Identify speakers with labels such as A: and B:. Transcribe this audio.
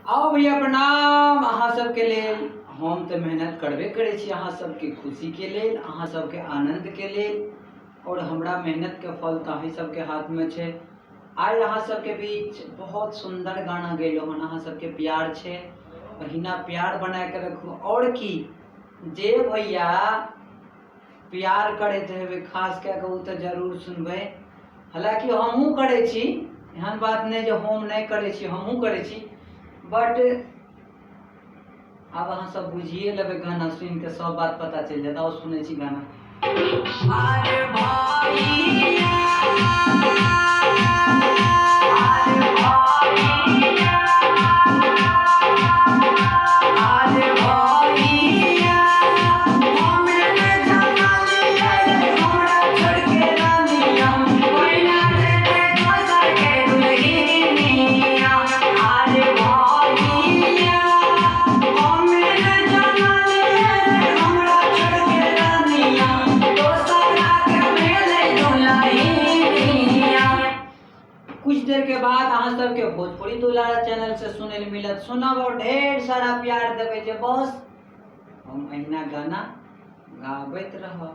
A: आओ भैया प्रणाम अहाँ सबके लेल। हम तऽ मेहनत करबे करै छी अहाँ सबके खुशीके लेल, अहाँ सबके आनन्दके लेल, आओर हमरा मेहनतके फल तऽ अहीं सबके हाथमे छै। आइ अहाँ सबके बीच बहुत सुन्दर गाना गेलहुँ हन, अहाँ सबके प्यार छै, अहिना प्यार बनाके रखू। आओर की जे भैया प्यार करैत हेबै खास कए कऽ ओ तऽ जरूर सुनबै। हालाँकि हमहूँ करै छी, एहन बात नहि जे हम नहि करै छी, हमहूँ करै छी, बट आब अहाँ सब बुझिए लेबै, गाना सुनि कऽ सब बात पता चलि जायत। आउ सुनै छी गाना। अरे भैया, अरे भैया, अरे भैया, हमे ने जानलियै हमरा छोड़ के रानिया, पहिला देते दोसर के दुल्हनिया। अरे भैया, हमे ने जानलियै हमरा छोड़ के रानिया, दोसरा के भेलै दुल्हनिया। कुछ देर के बाद अहाँ सबके भोजपुरी दुलारा चैनल से सुनै लए मिलत। सुनब और ढेर सारा प्यार देबै जे बस हम अहिना गाना गाबैत रहब।